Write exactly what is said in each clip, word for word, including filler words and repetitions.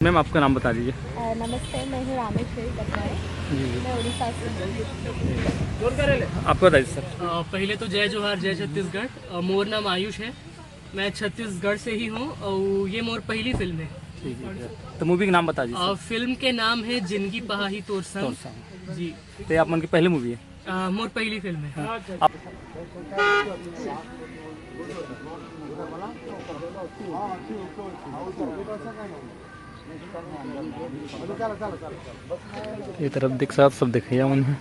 Ma'am, आपका नाम बता दीजिए। अ, नमस्ते, मैं हूँ रामेश्वरी कटवाई। जी, जी। मैं उड़ीसा से हूँ। आपका बताइए सर। अ, पहले तो जय जोहार, जय छत्तीसगढ़। अ, मोर नाम आयुष है, मैं छत्तीसगढ़ से ही हूँ और ये मोर पहली फिल्म है। ठीक है। तो मूवी का नाम बता दीजिए अ, सर। फिल्म के नाम है जिंदगी पहा ही तोर संग। तोर संग। जी। तो ये आप मन की पहली मूवी है? अ, मोर पहली फिल्म है। हाँ। आप ये तरफ देख सकत, सब देखइया मन हे,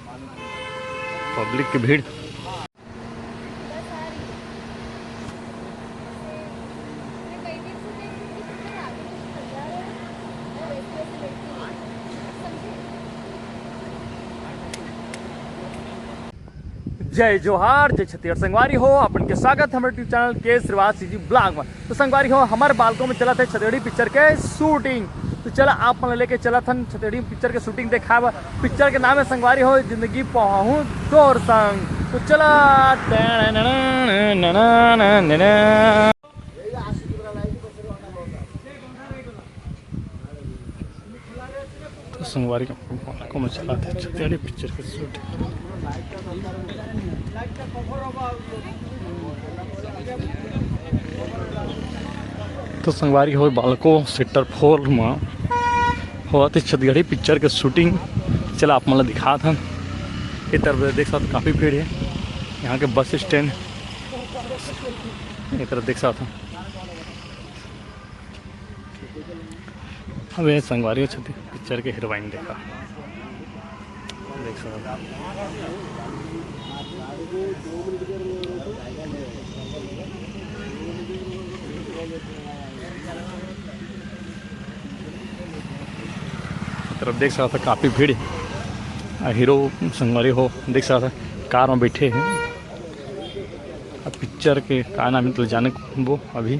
पब्लिक के भीड़। जय जोहार, जय छत्तीसगढ़। संगवारी हो, अपन के स्वागत हे हमर YouTube चैनल के श्रीवास जी ब्लॉग में। तो संगवारी हो, हमर बालको में चलत हे छत्तीसगढ़ी पिक्चर के शूटिंग। तो चला, आप मन लेके चलत हन छत्तीसगढ़ी पिक्चर के शूटिंग देखाब। पिक्चर के नाम हे संगवारी हो जिंदगी पहाहूँ तोर संग। तो चला। तो संगवारी हो, बालको में चलत हे छत्तीसगढ़ी पिक्चर के शूट। तो संगवारी हो, बालको सेक्टर फोर में होवत हे छत्तीसगढ़ी पिक्चर के शूटिंग। चला, आप मन ला दिखात हन। ये तरफ देख सकत, काफ़ी भीड़ हे। यहाँ के बस स्टैंड, ये तरफ देख सकत हन। अब ये संगवारी हो छत्तीस पिक्चर के हीरोइन देखा, देख सकत हव। तरफ देख सकत हव, काफ़ी भीड़ हे। आ हीरो संगवारी हो देख सकत हव, कार में बैठे हे। अब पिक्चर के का नाम हे, तो जाने वो अभी।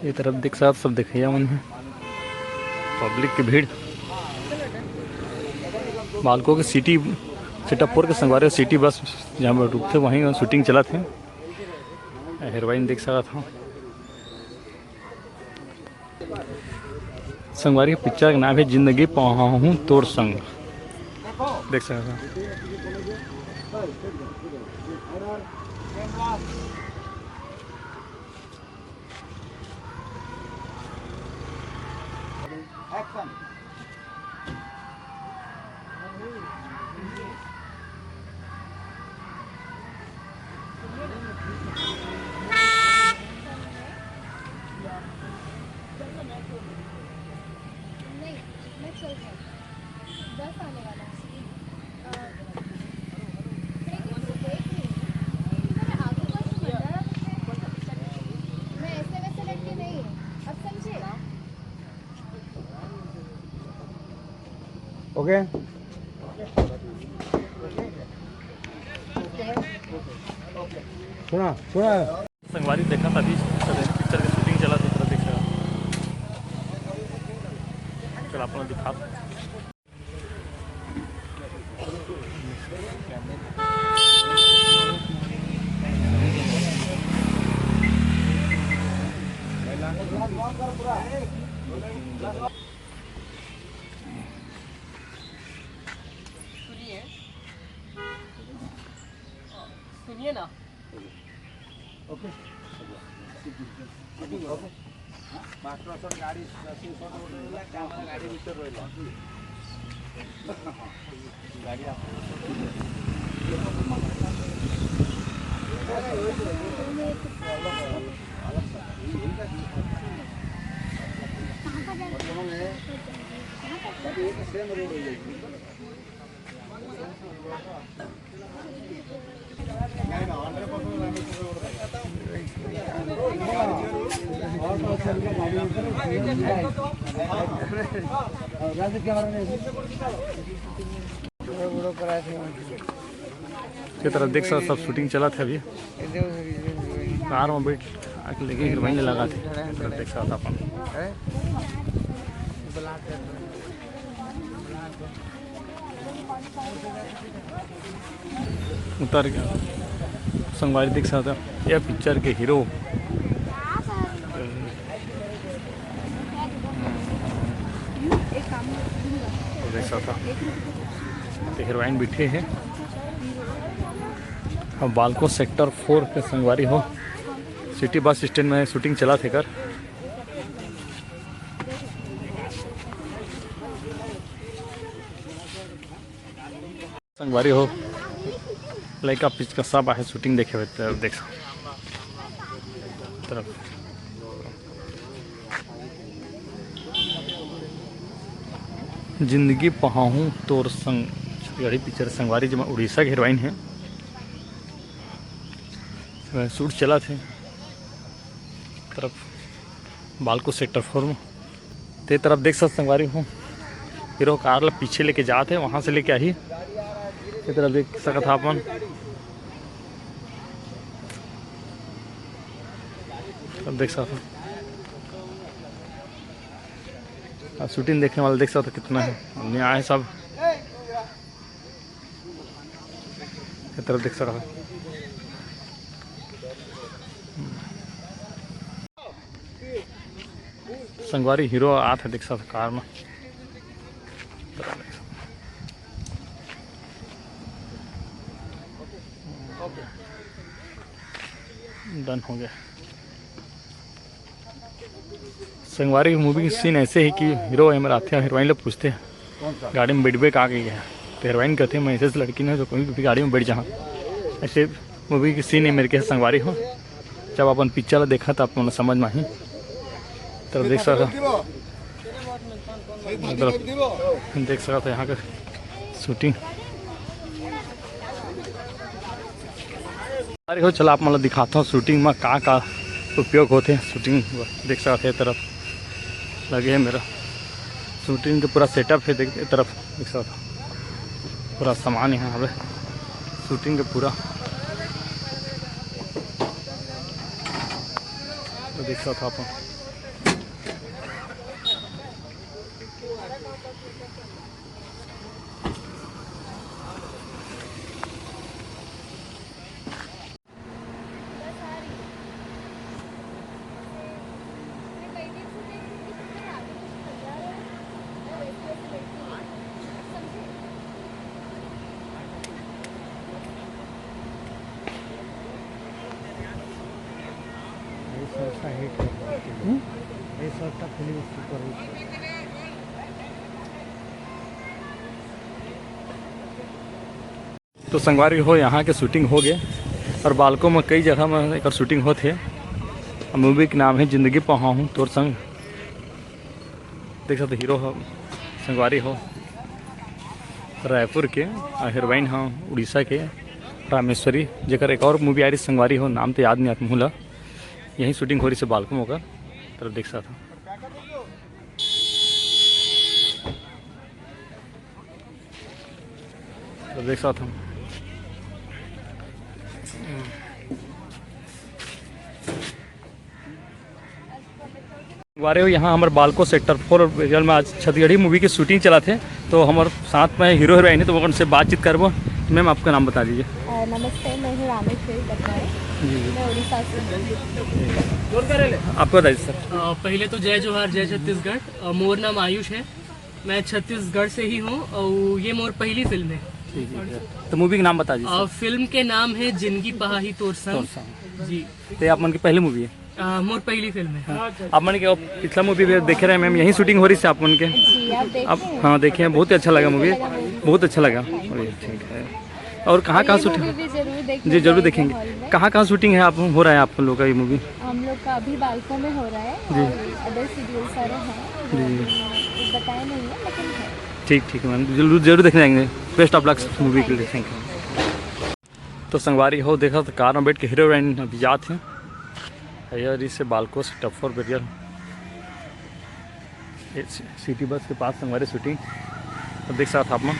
ये तरफ देख सकत हव, सब देखइया मन हे, पब्लिक के भीड़। बालको के सिटी सेक्टर फोर के संगवारी हो, सिटी बस जहाँ पर रुकथे, वहीं शूटिंग चलत हे। हीरोइन देख सकत हव। संगवारी, पिक्चर के नाम हे जिंदगी पहाहूँ तोर संग। देख सकत हव। नहीं, मैं चल रहा हूँ। बस आने वाला है। अ, नहीं, नहीं, नहीं, नहीं, नहीं, आगे का समझ रहा है। मैं ऐसे वैसे लड़की नहीं हूँ, अब समझे? ओके। सुना, सुना। संगवारी देखत अभी पिक्चर के शूटिंग चलत हे, तरफ देख सकत। चल, आप लोग दिखा। सुनिए, सुनिए ना। ओके। मास्टर सर गाड़ी, गाड़ी भीतर रहला। गाड़ी आप के तरफ देख सकत, सब शूटिंग चलत हे अभी। कार में बैठ आके लेके हीरोइन ले लगा थे। तरफ देख सकत अपन। उतर गया। संगवारी देख सकत हे, ये पिक्चर के हीरो। देख सकत हे, ते हीरोइन बैठे हे। अब बालको सेक्टर फोर के संगवारी हो, सिटी बस स्टैंड में शूटिंग चलत हे कर। संगवारी हो, लइका पिचका सब आहे शूटिंग देखे हुए तरफ, देख तरफ। जिंदगी पहाहूँ तोर संग, छत्तीसगढ़ी पिक्चर संगवारी, जेमा उड़ीसा के हीरोइन हे। शूट चलत हे तरफ बालको सेक्टर फोर में। ते तरफ देख सकत संगवारी हो, हीरो कार ला पीछे लेके जात हे, वहाँ से लेके आही। ये तरफ देख सकत हा अपन, अब देख सकत हा। अब शूटिंग देखने वाला देख सकत हा कितना हे, अब नया हे सब। ये तरफ देख सकत हा। संगवारी हीरो आत हे, देख सकत कार में। डन हो गया। संगवारी मूवी के सीन ऐसे हे कि हीरो हे मेर आथे, हीरोइन ले पूछथे, "गाड़ी में बैठबे का?" कहिके। तो हीरोइन कहथे, "मैं ऐसे, ऐसे लड़की ना जो कभी भी गाड़ी में बैठ जाऊँ।" ऐसे मूवी के सीन हे मेर के संगवारी हो। जब अपन पिक्चर ला देखा त आप मन समझ में आही। तो देख सकत, मतलब, देख सकत हा यहाँ के शूटिंग। अरे हो, चला आप मन ला दिखाता हूँ शूटिंग में का का उपयोग होथे। शूटिंग देख सकत हे, ये तरफ लगे हे मेर शूटिंग के पूरा सेटअप हे। देख, ये तरफ देख सकत हा, पूरा सामान यहाँ हवे शूटिंग के पूरा। तो देख सकत हा अपन। ये शॉट का हिट है। हम्म? ये शॉट का फिल्म सुपर हिट है। तो संगवारी हो, यहाँ के शूटिंग हो गए और बालको में कई जगह में एकर शूटिंग होत हे। मूवी के नाम हे जिंदगी पहाहूँ तोर संग। देख सकते हीरो हो, संगवारी हो रायपुर के, और हीरोइन हो उड़ीसा के रामेश्वरी, जेकर एक और मूवी आ रही संगवारी हो, नाम तो याद नहीं आता मुला। यहीं शूटिंग हो रही से बालको में ओकर तरफ देख सकत हा। तो देख सकत हा। वारे हो, यहाँ हमर बालको सेक्टर फोर एरिया में आज छत्तीसगढ़ी मूवी की शूटिंग चलत हे, तो हमर साथ में हीरो हीरोइन हे, तो उनसे बातचीत करबो। मैम, आपका नाम बता दीजिए। अ, नमस्ते, मैं हूँ रामेश्वरी कटवाल। जी, जी। मैं उड़ीसा से हूँ। आपको बताइए सर। अ, पहले तो जय जोहार, जय छत्तीसगढ़। अ, मोर नाम आयुष है, मैं छत्तीसगढ़ से ही हूँ और ये मोर पहली फिल्म है। जी, जी, जी। तो मूवी का नाम बता दीजिए अ, सर। फिल्म के नाम है जिंदगी पहाही तोर संग। तोर संग। जी। तो ये आप मन की पहली मूवी है? अ, मोर पहली फिल्म है। हाँ। आप मन के पिछला मूवी भी देखे रहे मैम, यहीं शूटिंग हो रही थी आप मन के? जी, आप देखे आप, हैं? हाँ, देखे हैं, बहुत ही अच्छा लगा कैसे मूवी, लगा मूवी? बहुत अच्छा लगा। अरे, ठीक है। और कहाँ, और कहाँ ये शूटिंग? मूवी भी जरूर देखने जी, जरूर जाएंगे देखेंगे। हॉल में। कहाँ, कहाँ शूटिंग है आप, हो रहा है आप लोग का ये मूवी? हम लोग का अभी बालको में हो रहा है जी। और अदर शेड्यूल सारे हैं, वो जी। अभी बताए नहीं है, लेकिन है। ठीक, ठीक है मैम, जरूर, जरूर देखने जाएंगे। बेस्ट ऑफ लक मूवी के लिए, थैंक यू। तो संगवारी हो, देखा तो कार में बैठ के हीरो हीरोइन अभी जात हैं। अइया रहिसे बालको से टॉप फोर बेरियल। ये सि-, सिटी बस के पास संगवारी शूटिंग। अब देख सकत आप मन,